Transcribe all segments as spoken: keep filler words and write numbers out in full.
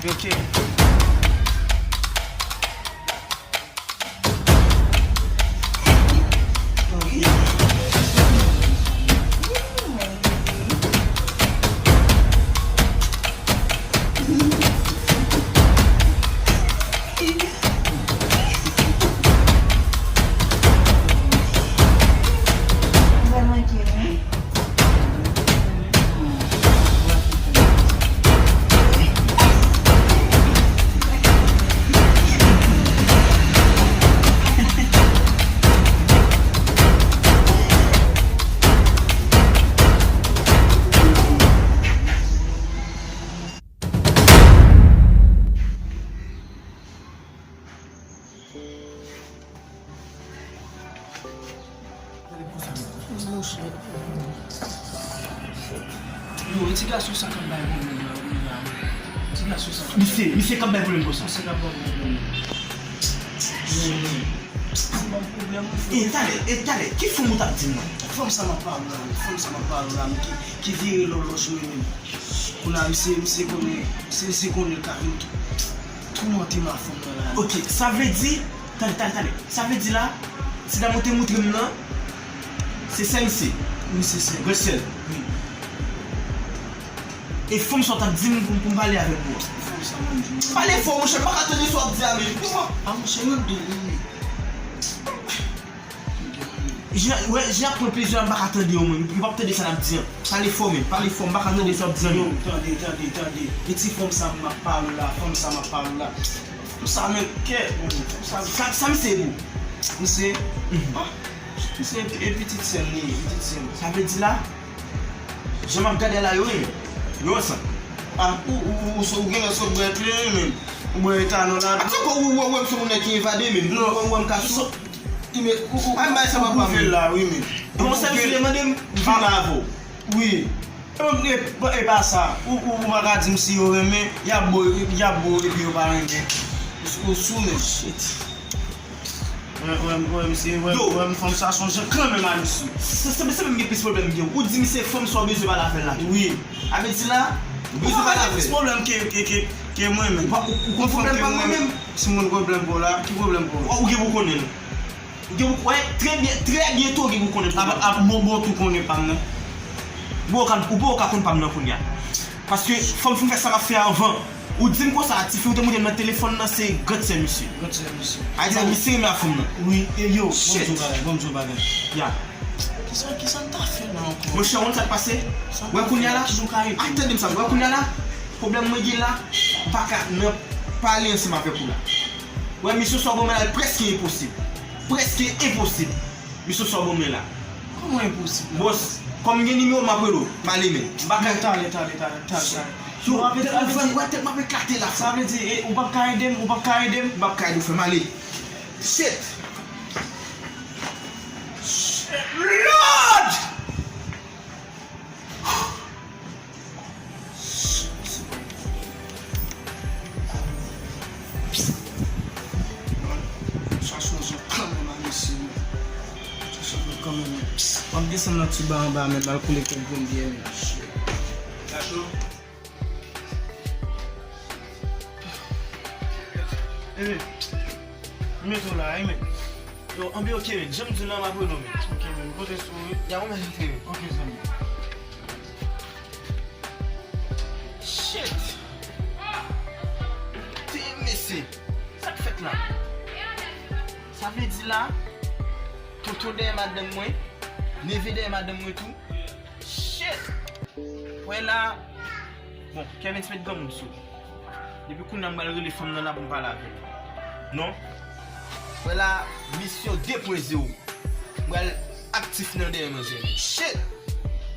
Ok. Monchè. Yo, e ti gason sa k ap bay pwoblèm la, wi, la. Ti gason sa k ap bay. Misye, misye k ap bay pwoblèm konsa. Misye k ap bay pwoblèm. Yo, wi. Sa ban m pwoblèm, wi, frè. E talè, e talè, ki fanm ou t ap di m nan? Fanm sa m ap pale w la, wi. Fanm sa m ap pale w la, wi, ki, ki vire lòlò sou mwen menm. Kounye a, misye, misye konnen, misye, misye konnen l ka vin tou. Toumante m a fanm nan la. Ok, sa vle di, tande, tande, tande. Sa vle di la, ti dam ou te montre m nan, se sè misye. Wi, se sè. Grandsè l. Wi. E fanm sa w t ap di m pou, pou m pale avèk ou an. Fanm sa, mwen, m di w. Pale fò, monchè, m pa ka tande sa w ap di a, men. A, monchè, mwen, m dòmi, wi. Jan, wè, jan ap pran plezi a, m pa ka tande yo, mwen. Yo p ap tande sa n ap di an. Pale fò, men. Pale fò, m pa ka tande sa w ap di an, men. Yo, tande, tande, tande. E ti fanm sa m ap pale w la, fanm sa m ap pale w la. Fanm sa, men, kè, bon, fanm sa. Sa, sa misye ye pou? Misye, ah, misye e pitit sè m li ye, pitit sè m. Sa vle di la, jan m ap gade la, yo renmen. Yo ansanm. Ah, ou, ou, ou, ou, ou genlè sot bwè kleren, men. Ou bwè etanòl la. Atò, ou, ou, ou wè m se moun nèg ki evade, men. Non, ou wè m ka sot. Ou, ou, ou, ay, bay sa pa pwouve l la, wi, men. Bon, sèl si mande m vin la avè w. Wi. E, e, e pa sa. Ou, ou, ou pa ka di m si yo renmen, y ap bo, y ap bo, epi yo pa renmen. Ou, ou sou men. Shit. Wè, wè, wè, misye, wè, wè, fanm sa sonje kanmenm a misye. Se, se, se menm gen plis pwoblèm gen. Ou di misye fanm sa w bezwen pale avè l la tou. Wi. A vle di la, ou bezwen pale avè l. Ou plis pwoblèm ke, ke, ke, ke mwen menm. Ou pa, ou, ou konn pwoblèm pa mwen menm. Si moun pwoblèm pou w la, ki pwoblèm pou w? Ou gen pou konnen l. Ou gen pou, wè, trè byen, trè byento ou gen pou konnen pwoblèm. A, a, bon, bon, tou konnen pa m nan. Bon, ou ka, ou bon, ou ka konn pa m nan kounye a. Paske fanm fin fè sa m ap fè anvan. Ou di m konsa, tifi ou te montre m nan telefòn nan, se grandsè misye. Grandsè misye. A di misye renmen ak fanm nan. Wi, e yo, bon, m di w bagay, bon, m di w bagay. Ya. Kisa, kisa n ta fè la ankò? Monchè, ou konn sa k pase? Wè kounye a la? Ay, tande m sa, wè kounye a la? Pwoblèm mwen gen la, m pa ka nan pale ansanm avèk ou la. Wè, misyon sa w ban mwen la, l prèske enposib. Prèske enposib. Misyon sa w ban mwen la. Kòman enposib la? Bòs, kòm m gen nimewo w, m ap rele w. M ale, men. M pa ka. Talè, talè, talè, talè, talè. Yo, tèt mwen fè, wè, tèt m ap eklate la. Sa vle di, e, ou p ap ka ede m, ou p ap ka ede m? M p ap ka ede w, frè m, ale. Shit! Shit! Lord! Chache yon kanmenm a mesye yo. Chache yon kanmenm. W ap desann nan ti ba anba men, m al koule kèk grenn biyè men. Gason. Ebe, m met w la wi men. Yo, anben ok men, jan m di w la m ap rele w men. Ok men, m konte sou ou wi. Ya, ou mèt rete men. Ok zanmi. Shit! Te mesye, sa k fèt la? Sa vle di la, tonton dèyè madanm mwen, neve dèyè madanm mwen tou. Shit! Wè la, bon, Kevin se met granmoun sou. Depi kounye a m pral rele fanm nan la pou m pale avè l. Non. Wè la, misyon de pwen zewo. M pral aktif nan dèyè manzè. Shit!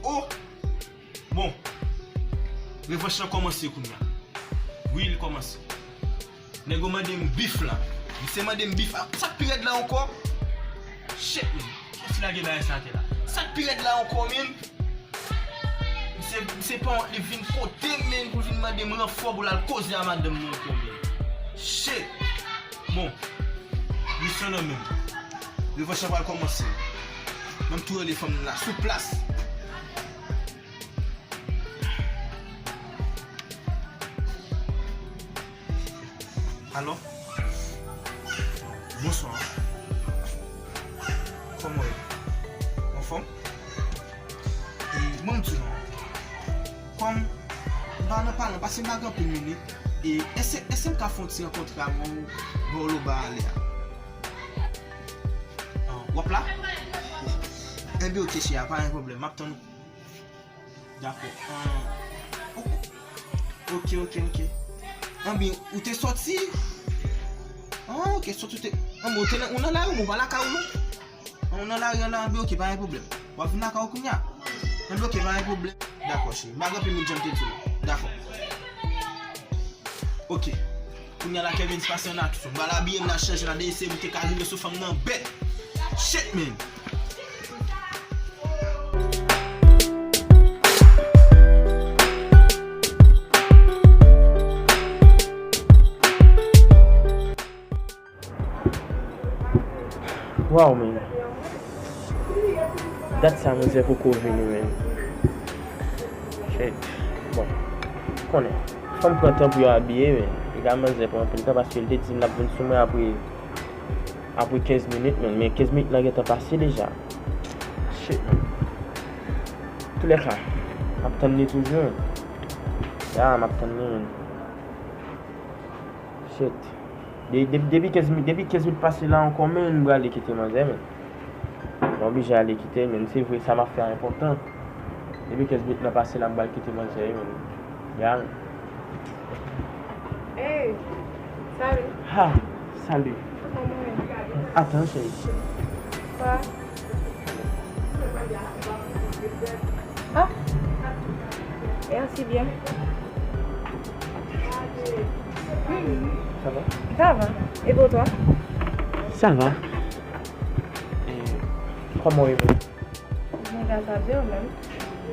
Oh! Bon. Revanch lan kòmanse kounye a. Wi, li kòmanse. Nèg yo mande m bif la. Misye mande m bif. Ah, sa k pi rèd la ankò? Shit, man. Kiyès ki lage bagay sa atè la? Sa k pi rèd la ankò, man? Misye, misye pa wont, li vin kote m, man, pou l vin mande m ranfò pou l al koze a madanm mwen ankò, man. Shit. Bon. Misyon nan men m. Revanch lan pral kòmanse. Men m tou rele fanm nan la sou plas. Alo? Bonswa. Kòman w ye? Anfòm? E, ban m di w non. Kòm m pa nan pale, paske m pa gen anpil minit. E, èske, èske m ka fè yon ti rankontre avè w bò Loba ale a? Ah, w ap la? Enben, oke, cheri, pa gen pwoblèm. M ap tann ou. Dakò. Ah, ok, ok, ok. Enben, ou te sòti? Ah, ok, sòti ou te. Enben, ou te nan, ou nan lari, ou pa lakay ou non? Ah, ou nan lari an la, enben, ok, pa gen pwoblèm. W ap vin lakay ou kounye a? Enben, ok, pa gen pwoblèm. Dakò, cheri. M pa gen anpil minit, jan m te di w la. Dakò. Ok. Kounye a la, Kevin, se pase yon aksyon. M pral abiye m, m al chanje la, dèyè se m te ka rive sou fanm nan bèt. Shit, man. Wow, man. Dat sa manzè poko vini, man. Shit. Bon, konnen. Fanm pran tan pou yo abiye, man. Piga manzè pran anpil tan paske l te di m l ap vin sou mwen apre, apre kenz minit, man. Men kenz minit lan gentan pase deja. Shit, man. Toulèka, m ap tann li toujou, man. Ya, m ap tann li, man. Shit. De-, de-, depi kenz minit, depi kenz minit pase la ankò, men m prale kite manzè, men. Mwen oblije ale kite, men se vre, sa m ap fè a enpòtan. Depi kenz minit lan pase la, m pral kite manzè, men. Ya. Hey, salut. Ha, salut. Kòman w ye? Atann, cheri. Kwa? Ah, merci bien. Ça va? Ça va. Et pour toi? Ça va. E, kòman w ye menm? Byen, gras a Dye, ou menm?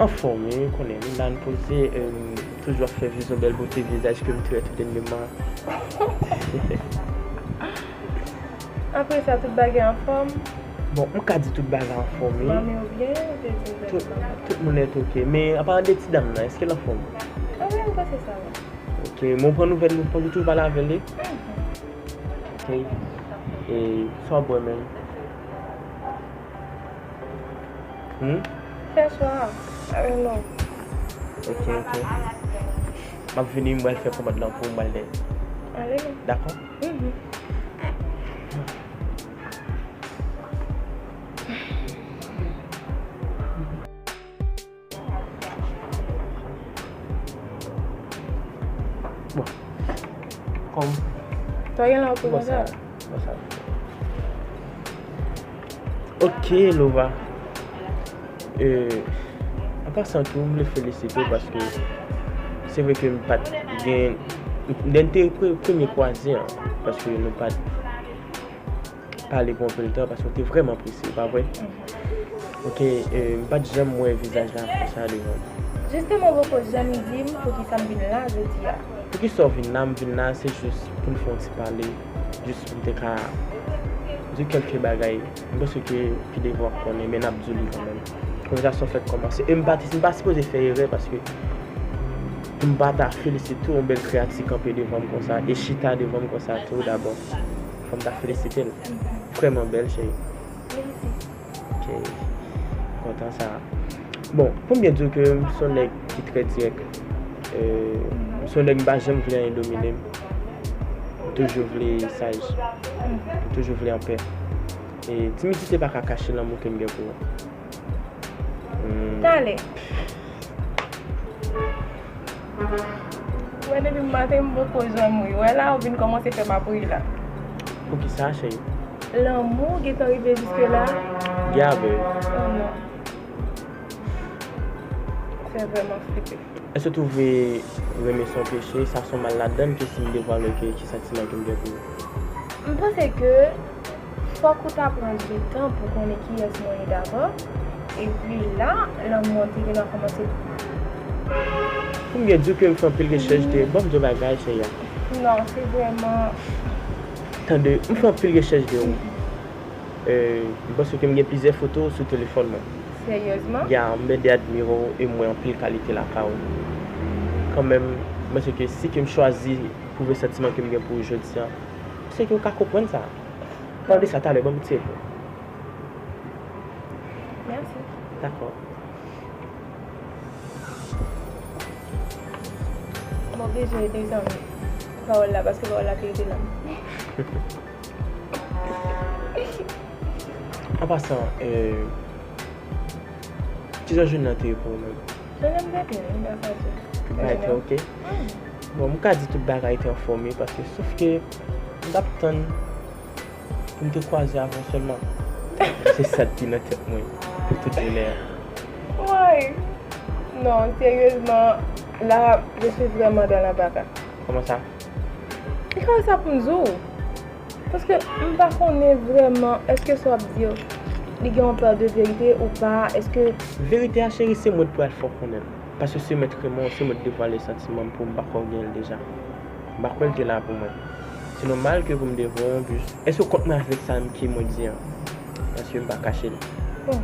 Anfòm, wi, ou konnen, m la, m poze, e, toujou ap fè vizyon bèl bote vizaj ke m trè tout dènyèman. Apre sa, tout bagay anfòm? Bon, m ka di tout bagay anfòm, wi. Manmi w byen, ou te di m tout, tout moun nèt oke. Men, an palan de ti dam nan, èske l anfòm? Ah wi, m panse sa, wi. Oke, men w pran nouvèl li, ou toujou pale avè li? Mhm. Oke. E, sa w bwè menm? Hmm? Fè swa. Ah, non. Oke, oke. M ap vini, m pral fè kòmand lan pou ou, m pral dèyè. Ale, non. Dakò? Mhm. Bon. Kòm. Sa gen la ou pou konsa? Bon, sa. Ok, Lova. Euh, an pasan tou, m vle felisite w paske se vre ke m pa t gen, lè n te pre-, premye kwaze an, paske nou pa t pale pou anpil tan paske w te vrèman prese, pa vre? Mhm. Ok, euh, m pa t janm wè vizaj la konsa devan m. Jisteman, ou poko janm di m poukisa m vin la jodi a. Poukisa w vin la? M vin la, se jis pou n fè yon ti pale, jis pou m te ka di w kèlke bagay. M panse ke pi devan w ap konnen, men n ap di w li kanmenm. Konvèsasyon fèk kòmanse. E m pa t, m pa sipoze fè erè paske pou m pa ta felisite yon bèl kreyati kanpe devan m konsa e chita devan m konsa tou dabò. Fò m ta felisite l. Vrèman bèl, cheri. Mèsi. Ok. Kontan sa. Bon, pou m byen di w ke m se yon nèg ki trè dirèk. Euh, m se yon nèg m pa janm vle anyen domine m. M toujou vle saj. M toujou vle anpè. E timidite pa ka kache lanmou ke m gen pou ou. Hmm. Talè. Wè, depi maten m poko janm ri. Wè la, ou vin kòmanse fè m ap ri la. Poukisa, cheri? Lanmou gentan rive jiske la? Gade. Oh non. Se vrèman flipe. Èske w twouve renmen se yon peche? Sa se yon mal ladan l ke si m devwale ke ki santiman ke m gen pou ou? M panse ke fòk ou ta pran de tan pou konnen kiyès mwen ye dabò. Epi la, lanmou an te gentan kòmanse. Pou m byen di w ke m fè anpil rechèch de, ban m di w bagay, cheri a. Non, se vrèman. Tande, m fè anpil rechèch de ou. Euh, m panse ke m gen plizyè foto sou telefòn mwen. Seryezman? Ya, m byen admire w e m wè anpil kalite lakay ou. Kanmenm, Mwen se ke si ke m chwazi pwouve santiman ke m gen pou ou jodi a, se ke ou ka konprann sa. Pale de sa talè, ban m ti repo. Mèsi. Dakò. M oblije rete zanmi. Pawòl la, paske pawòl la te rete la. An pasan, euh, kijan jounen an te ye pou ou menm? Jounen m te byen, wi, gras a Dye. Tout bagay te oke? Bon, m ka di tout bagay te anfòm, wi, paske sof ke m t ap tann pou m te kwaze avè w sèlman. Se sa k te nan tèt mwen pou tout jounen an. Woy! Non, seryezman, la, je suis vraiment dans l'embarras. Kòman sa? E kòman sa pou m di w? Paske m pa konnen vrèman, èske sa w ap di yo, li gen yon pa de verite ou pa, èske Verite a, cheri, se mwen k pral fè w konnen l. Paske se mwen k renmen w, se mwen k devwale santiman m pou m pa kwè w gen l deja. M pa kwè l te la pou mwen. Se nòmal ke pou m devwale w, jis. Èske w kont mwen avèk sa m ke mwen di an? Paske m pa kache l. Bon,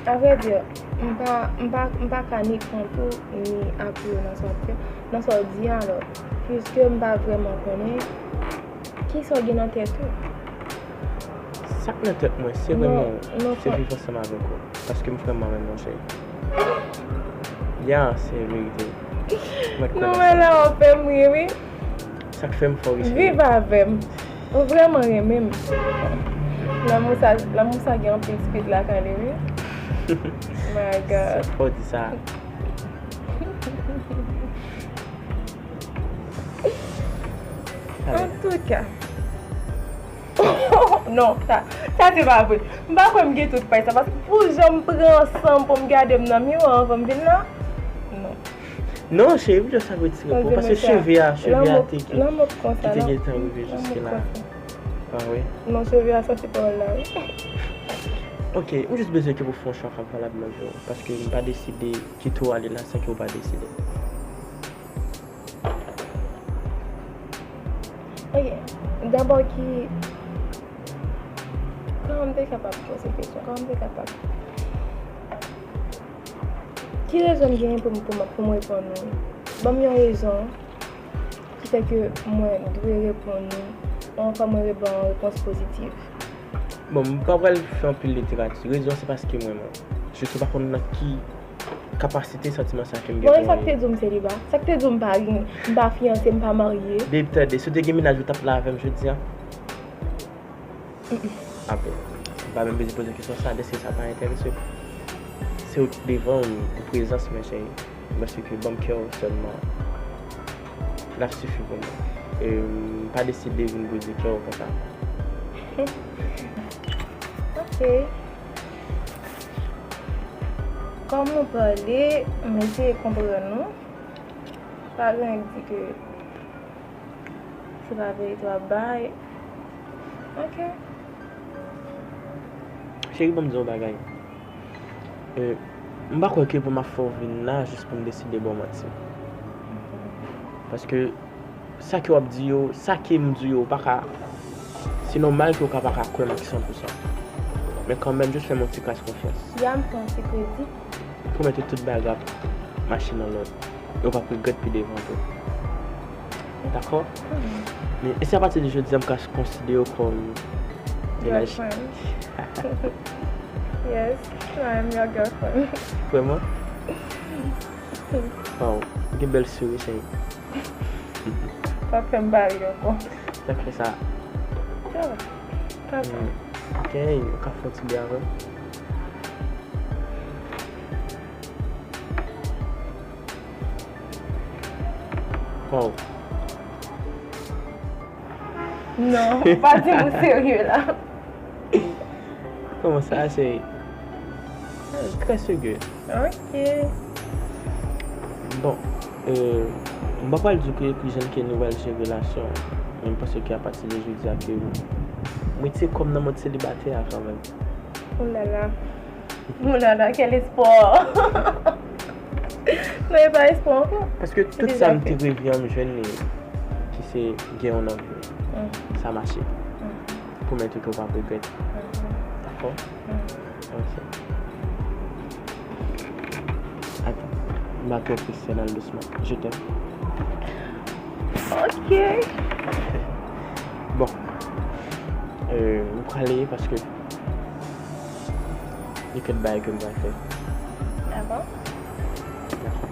à vrai dire, m pa, m pa, m pa ka ni kont ou, ni apui w nan sa w ap fè, nan sa w di an, alò, puiske m pa vrèman konnen kisa w gen nan tèt ou. Sa k nan tèt mwen, se renmen w, se viv ansanm avèk ou. Paske m vrèman renmen w, cheri. Ya, se verite. Mwen k Non, konnen men sa. La w ap fè m ri, wi. Sa k fè m fè w ri, cheri. Viv avè m. Ou vrèman renmen m. Lanmou sa, lanmou sa gen anpil speed lakay li, wi. My God. Sa k fè w di sa? Antouka. Non, sa, sa se pa vre. M pa kwè m gen tout pay sa, paske pou jan m pran san m pou m gade m nan miwa anvan m vin la. Non. Non, cheri, m just ap retire pou w, paske cheve a, cheve a te ki, ki te gentan rive jiske la. Pa vre? Non, cheve a santi pawòl la, wi. Ok, m just bezwen ke pou fè yon chwa k ap valab nan vi w, paske m pa deside kite w ale la san ke w pa deside. Ok, dabò ki, kòman m te kapab poze kesyon? Kòman m te kapab? Ki rezon m genyen pou m, pou m, pou m reponn ou? Ban m yon rezon ki fè ke mwen dwe reponn ou, ankò mwen dwe ba w yon repons pozitif. Bon, m pa pral fè anpil literati. Rezon se paske mwen menm. Jis ou pa konn nan ki kapasite santiman sa ke m gen. Bon, e sa k te di w m seliba? Sa k te di w m pa gen, m pa fiyanse, m pa marye? Babe, tande, si w te gen mennaj ou t ap la avè m jodi a? Apre, m pa menm bezwen poze kesyon sa, dèske sa pa enterese w. Se ou ki devan m, ou prezans mwen, cheri. Paske ban m kè w sèlman. L ap sifi pou mwen. E m pa deside vin brize kè w konsa. Ok. Kòman w pale, m eseye konprann ou. Pa gen anyen k di ke se pa verite w ap bay. Ok. Cheri, ban m di w yon bagay. Euh, m pa kwè ke pou m ap fè w vin la jis pou m deside ba w manti. Paske sa ke w ap di yo, sa ke m di yo, ou pa ka, se nòmal ke w ka pa ka kwè m ak san pou san. Men kanmenm, jis fè m yon ti kras konfyans. Ya, m fè yon ti kredi. Pwomèt ou tout bagay ap mache nan lòd. E w p ap regrèt pi devan tou. Dakò? Men, e si apati de jodi a m ka konsidere w kòm mennaj? Girlfriend. Yes, I am your girlfriend. Vrèman? Waw, ou gen bèl souri, cheri. Pa fè m pale ankò. Sa k fè sa? Sa va. Sa va. Hmm. Ok, ou ka fè yon ti byen avè m? Waw. Non, ou pa di m ou serye la. Kòman sa, cheri? Trè serye. Ok. Bon, euh, m pa pral di w ke ki jan ke nou pral jere relasyon an. Men m panse ke apati de jodi a ke m retire kò m nan mòd selibatè a kanmenm. Oulala. Oulala, quel espoir. Non, e pa espwa ankò. Paske tout sa m te reve an m jwenn li, ki se gen yon nonm. Sa mache. Pwomèt ou ke w p ap regrèt. Dakò? Ok. Atann. M ba twò presyon, al dousman. Je t'aime. Ok. Bon. Euh, m prale paske gen kèk bagay ke m pral fè. Ah bon? Dakò.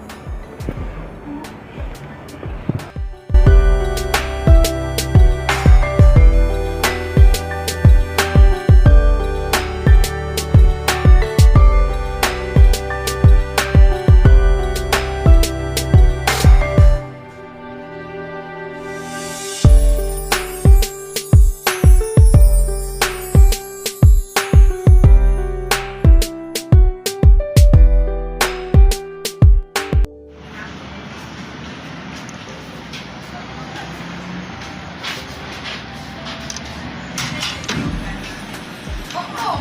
Oh, oh!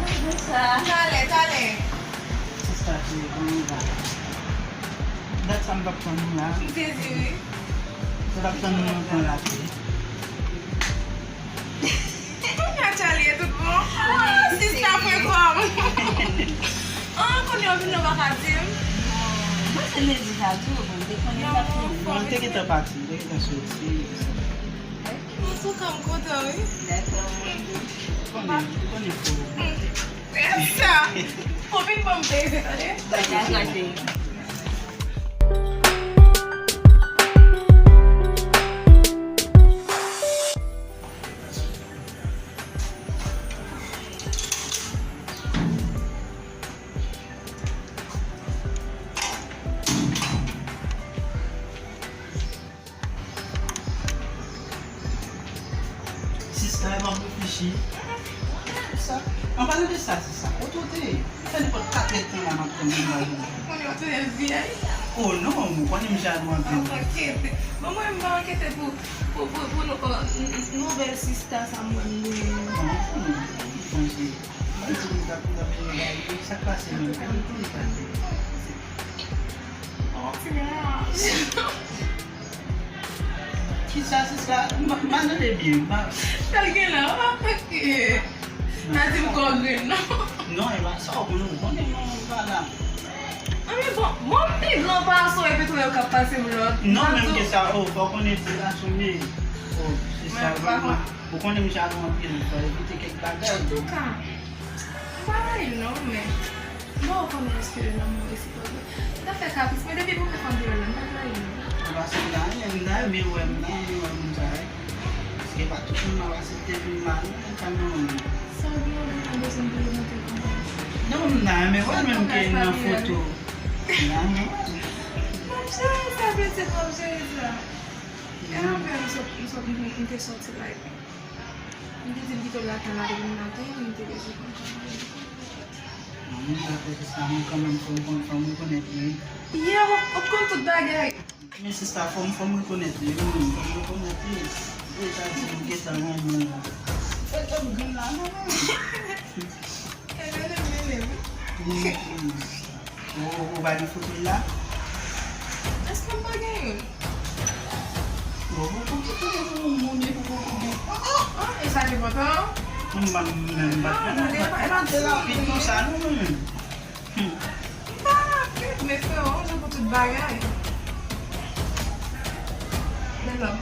Wi, bonswa. Talè, talè. Sista, kòman w ye? Dat sa m t ap tann ou la. M te di wi. M t ap tann ou lontan la tou. Atchalye, tout bon? Ah, sista, frekòm. Ah, kounye a w vin, nou pa ka di m. Mwen se lendi sa tou, bon, m te konnen sa fini. Non, te gentan pati, te gentan soti. Antouka, m kontan, wi. Dakò. Konnen, konnen pou. Yes, sir. Ou vin ban m plezi, tande? Bagay la, cheri. Sista, m ap reflechi. Sa, an palan de sa, sista, kote w te ye? Sa fè nenpòt katrè tan la m ap tann ou la. Konnen w te vye. Oh non, mwen konnen misye a dwe anpil. Ap ankete. Bon, mwen, m pa ankete pou, pou, pou, pou nou, pou nouvèl sista sa mwen li. Non, non, non, mwen sonje. Mwen di m t ap, m t ap vin bay li. Sa k pase menm? Ki sa, sista? M pa, m pa tande byen. M pa. Sa l gen la, w pa fè ke. Sa di m kò grenn, non? Non, e pa sa, w konnen, w konnen, non, m pa la. Ah, men bon, bon, m pi gran pase w, epi tou lè w k ap pase m lòt. Non, menm ke sa, oh, fò w konnen ti gason m ye. Oh, sista, vrèman. Ou konnen misye a gen anpil, fò evite kèk bagay. Antouka, m pa rayi l non, men bon, ou konnen èske lanmou resiproke. M ta fè kapris, men depi premye fwa m te wè l la, m pa t rayi l non. Ou pa sanble anyen, m ta renmen wè, m ta renmen wè moun sa yo. Paske pa tout moun m ap aksepte vin la non, e kanmenm. Sa w gen, ou gentan bezwen m prezante kòman? Non, m ta renmen wè l menm ke nan foto. M ta renmen wè l. M ap chèche sa, pitit, m ap chèche sa. E anfen, m sot, m sot, m, m te soti la, epi m te di l kite l lakay la depi maten, m te bezwen konn kòman l ye. Non, m dakò, sista, men kanmenm, fò m konn, fò m rekonèt li, wi. Yeah, w, w konn tout bagay. Men sista, fò m, fò m rekonèt li, wi, fò m rekonèt li. Deja di m gentan renmen l. Fè kè m grenn la, non, non. E mele m, mele m. Wi, wi, sista. Ou, ou pa gen foto l la? Èske m pa gen youn? Bon, bon, bon, bon, bon, bon, bon, bon, bon, bon. Ah, e sa ki enpòtan? M pa, m menm pa t konnen, m pa t konnen rapid konsa, non, mwen. Hmm. M pa rapid, men freo, yon jou pou tout bagay. Men lòm.